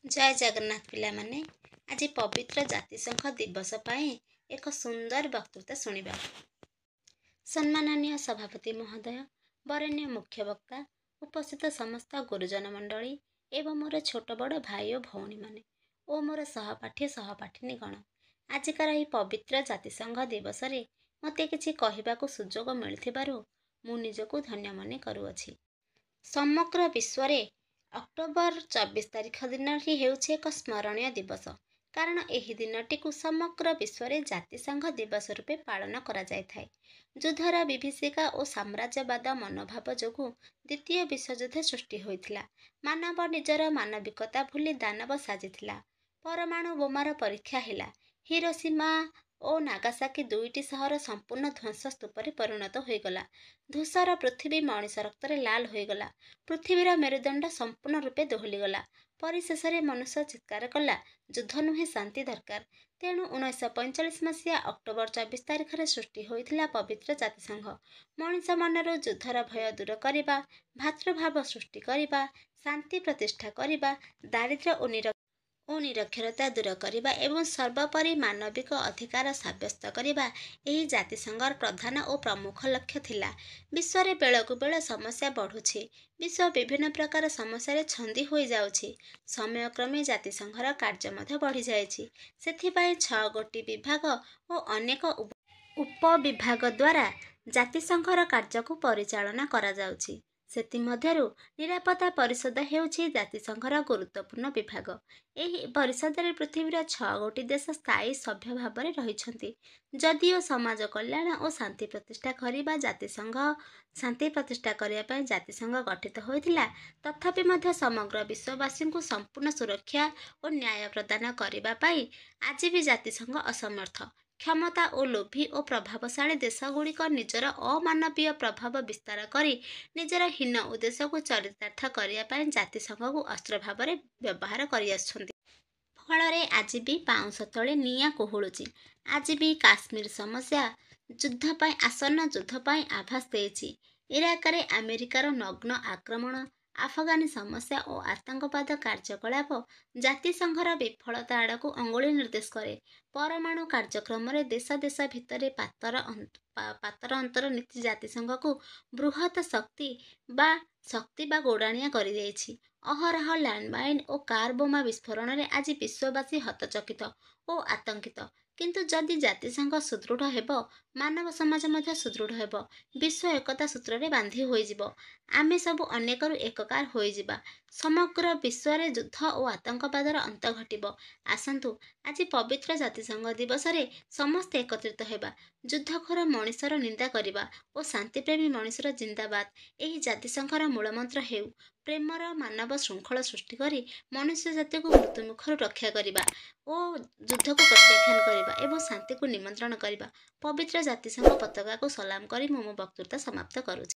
ଜୟ ଜଗନ୍ନାଥ ପିଲାମାନେ, ଆଜି ପବିତ୍ର ଜାତିସଂଘ ଦିବସ ପାଇଁ ଏକ ସୁନ୍ଦର ବକ୍ତୃତା ଶୁଣିବା। ସମ୍ମାନନୀୟ ସଭାପତି ମହୋଦୟ, ବରେଣ୍ୟ ମୁଖ୍ୟ ବକ୍ତା, ଉପସ୍ଥିତ ସମସ୍ତ ଗୁରୁଜନ ମଣ୍ଡଳୀ ଏବଂ ମୋର ଛୋଟ ବଡ଼ ଭାଇ ଓ ଭଉଣୀମାନେ ଓ ମୋର ସହପାଠୀ ସହପାଠିନୀ ଗଣ, ଆଜିକାର ଏହି ପବିତ୍ର ଜାତିସଂଘ ଦିବସରେ ମୋତେ କିଛି କହିବାକୁ ସୁଯୋଗ ମିଳିଥିବାରୁ ମୁଁ ନିଜକୁ ଧନ୍ୟ ମନେ କରୁଅଛି। ସମଗ୍ର ବିଶ୍ୱରେ ଅକ୍ଟୋବର 24 ତାରିଖ ଦିନଟି ହେଉଛି ଏକ ସ୍ମରଣୀୟ ଦିବସ, କାରଣ ଏହି ଦିନଟିକୁ ସମଗ୍ର ବିଶ୍ୱରେ ଜାତିସଂଘ ଦିବସ ରୂପେ ପାଳନ କରାଯାଇଥାଏ। ଯୁଦ୍ଧର ବିଭୀଷିକା ଓ ସାମ୍ରାଜ୍ୟବାଦ ମନୋଭାବ ଯୋଗୁଁ ଦ୍ୱିତୀୟ ବିଶ୍ୱଯୁଦ୍ଧ ସୃଷ୍ଟି ହୋଇଥିଲା। ମାନବ ନିଜର ମାନବିକତା ଭୁଲି ଦାନବ ସାଜିଥିଲା। ପରମାଣୁ ବୋମାର ପରୀକ୍ଷା ହେଲା। ହିରୋସୀମା ଓ ନାଗାସାକି ଦୁଇଟି ସହର ସମ୍ପୂର୍ଣ୍ଣ ଧ୍ୱଂସ ସ୍ତୂପରେ ପରିଣତ ହୋଇଗଲା। ଧୂସର ପୃଥିବୀ ମଣିଷ ରକ୍ତରେ ଲାଲ ହୋଇଗଲା। ପୃଥିବୀର ମେରୁଦଣ୍ଡ ସମ୍ପୂର୍ଣ୍ଣ ରୂପେ ଦୋହଲିଗଲା। ପରିଶେଷରେ ମନୁଷ୍ୟ ଚିତ୍କାର କଲା, ଯୁଦ୍ଧ ନୁହେଁ, ଶାନ୍ତି ଦରକାର। ତେଣୁ 1945 ମସିହା ଅକ୍ଟୋବର 24 ତାରିଖରେ ସୃଷ୍ଟି ହୋଇଥିଲା ପବିତ୍ର ଜାତିସଂଘ। ମଣିଷ ମନରୁ ଯୁଦ୍ଧର ଭୟ ଦୂର କରିବା, ଭ୍ରାତୃଭାବ ସୃଷ୍ଟି କରିବା, ଶାନ୍ତି ପ୍ରତିଷ୍ଠା କରିବା, ଦାରିଦ୍ର୍ୟ ଓ ନିରକ୍ଷରତା ଦୂର କରିବା ଏବଂ ସର୍ବୋପରି ମାନବିକ ଅଧିକାର ସାବ୍ୟସ୍ତ କରିବା ଏହି ଜାତିସଂଘର ପ୍ରଧାନ ଓ ପ୍ରମୁଖ ଲକ୍ଷ୍ୟ ଥିଲା। ବିଶ୍ୱରେ ବେଳକୁ ବେଳ ସମସ୍ୟା ବଢ଼ୁଛି। ବିଶ୍ୱ ବିଭିନ୍ନ ପ୍ରକାର ସମସ୍ୟାରେ ଛନ୍ଦି ହୋଇଯାଉଛି। ସମୟକ୍ରମେ ଜାତିସଂଘର କାର୍ଯ୍ୟ ମଧ୍ୟ ବଢ଼ିଯାଇଛି। ସେଥିପାଇଁ 6 ଗୋଟି ବିଭାଗ ଓ ଅନେକ ଉପବିଭାଗ ଦ୍ୱାରା ଜାତିସଂଘର କାର୍ଯ୍ୟକୁ ପରିଚାଳନା କରାଯାଉଛି। ସେଥିମଧ୍ୟରୁ ନିରାପତ୍ତା ପରିଷଦ ହେଉଛି ଜାତିସଂଘର ଗୁରୁତ୍ୱପୂର୍ଣ୍ଣ ବିଭାଗ। ଏହି ପରିଷଦରେ ପୃଥିବୀର 6 ଗୋଟି ଦେଶ ସ୍ଥାୟୀ ସଭ୍ୟ ଭାବରେ ରହିଛନ୍ତି। ଯଦିଓ ସମାଜ କଲ୍ୟାଣ ଓ ଶାନ୍ତି ପ୍ରତିଷ୍ଠା କରିବା ଜାତିସଂଘ ଶାନ୍ତି ପ୍ରତିଷ୍ଠା କରିବା ପାଇଁ ଜାତିସଂଘ ଗଠିତ ହୋଇଥିଲା, ତଥାପି ମଧ୍ୟ ସମଗ୍ର ବିଶ୍ୱବାସୀଙ୍କୁ ସମ୍ପୂର୍ଣ୍ଣ ସୁରକ୍ଷା ଓ ନ୍ୟାୟ ପ୍ରଦାନ କରିବା ପାଇଁ ଆଜି ବି ଜାତିସଂଘ ଅସମର୍ଥ। କ୍ଷମତା ଓ ଲୋଭୀ ଓ ପ୍ରଭାବଶାଳୀ ଦେଶଗୁଡ଼ିକ ନିଜର ଅମାନବୀୟ ପ୍ରଭାବ ବିସ୍ତାର କରି ନିଜର ହୀନ ଉଦ୍ଦେଶ୍ୟକୁ ଚରିତାର୍ଥ କରିବା ପାଇଁ ଜାତିସଂଘକୁ ଅସ୍ତ୍ର ଭାବରେ ବ୍ୟବହାର କରିଆସୁଛନ୍ତି। ଫଳରେ ଆଜି ବି ପାଉଁଶ ତଳେ ନିଆଁ କୁହୁଳୁଛି। ଆଜି ବି କାଶ୍ମୀର ସମସ୍ୟା ଯୁଦ୍ଧ ପାଇଁ ଆସନ୍ନ ଯୁଦ୍ଧ ପାଇଁ ଆଭାସ ଦେଇଛି। ଇରାକରେ ଆମେରିକାର ନଗ୍ନ ଆକ୍ରମଣ, ଆଫଗାନ ସମସ୍ୟା ଓ ଆତଙ୍କବାଦ କାର୍ଯ୍ୟକଳାପ ଜାତିସଂଘର ବିଫଳତା ଆଡ଼କୁ ଅଙ୍ଗୁଳି ନିର୍ଦ୍ଦେଶ କରେ। ପରମାଣୁ କାର୍ଯ୍ୟକ୍ରମରେ ଦେଶ ଦେଶ ଭିତରେ ପାତର ଅନ୍ତର ନୀତି ଜାତିସଂଘକୁ ବୃହତ ଶକ୍ତି ବା ଗୋଡ଼ାଣିଆ କରିଦେଇଛି। ଅହରହ ଲ୍ୟାଣ୍ଡମାଇନ୍ ଓ କାର ବୋମା ବିସ୍ଫୋରଣରେ ଆଜି ବିଶ୍ୱବାସୀ ହତଚକିତ ଓ ଆତଙ୍କିତ। କିନ୍ତୁ ଯଦି ଜାତିସଂଘ ସୁଦୃଢ଼ ହେବ, ମାନବ ସମାଜ ମଧ୍ୟ ସୁଦୃଢ଼ ହେବ। ବିଶ୍ୱ ଏକତା ସୂତ୍ରରେ ବାନ୍ଧି ହୋଇଯିବ। ଆମେ ସବୁ ଅନେକରୁ ଏକକାର ହୋଇଯିବା। ସମଗ୍ର ବିଶ୍ୱରେ ଯୁଦ୍ଧ ଓ ଆତଙ୍କବାଦର ଅନ୍ତ ଘଟିବ। ଆସନ୍ତୁ, ଆଜି ପବିତ୍ର ଜାତିସଂଘ ଦିବସରେ ସମସ୍ତେ ଏକତ୍ରିତ ହେବା, ଯୁଦ୍ଧଖୋର ମଣିଷର ନିନ୍ଦା କରିବା ଓ ଶାନ୍ତିପ୍ରେମୀ ମଣିଷର ଜିନ୍ଦାବାଦ ଏହି ଜାତିସଂଘର ମୂଳମନ୍ତ୍ର ହେଉ। ପ୍ରେମର ମାନବ ଶୃଙ୍ଖଳ ସୃଷ୍ଟି କରି ମନୁଷ୍ୟ ଜାତିକୁ ମୃତ୍ୟୁମୁଖରୁ ରକ୍ଷା କରିବା ଓ ଯୁଦ୍ଧକୁ ପ୍ରତ୍ୟାଖ୍ୟାନ କରିବା ଏବଂ ଶାନ୍ତିକୁ ନିମନ୍ତ୍ରଣ କରିବା। ପବିତ୍ର ଜାତିସଂଘ ପତାକାକୁ ସଲାମ କରି ମୁଁ ମୋ ବକ୍ତୃତା ସମାପ୍ତ କରୁଛି।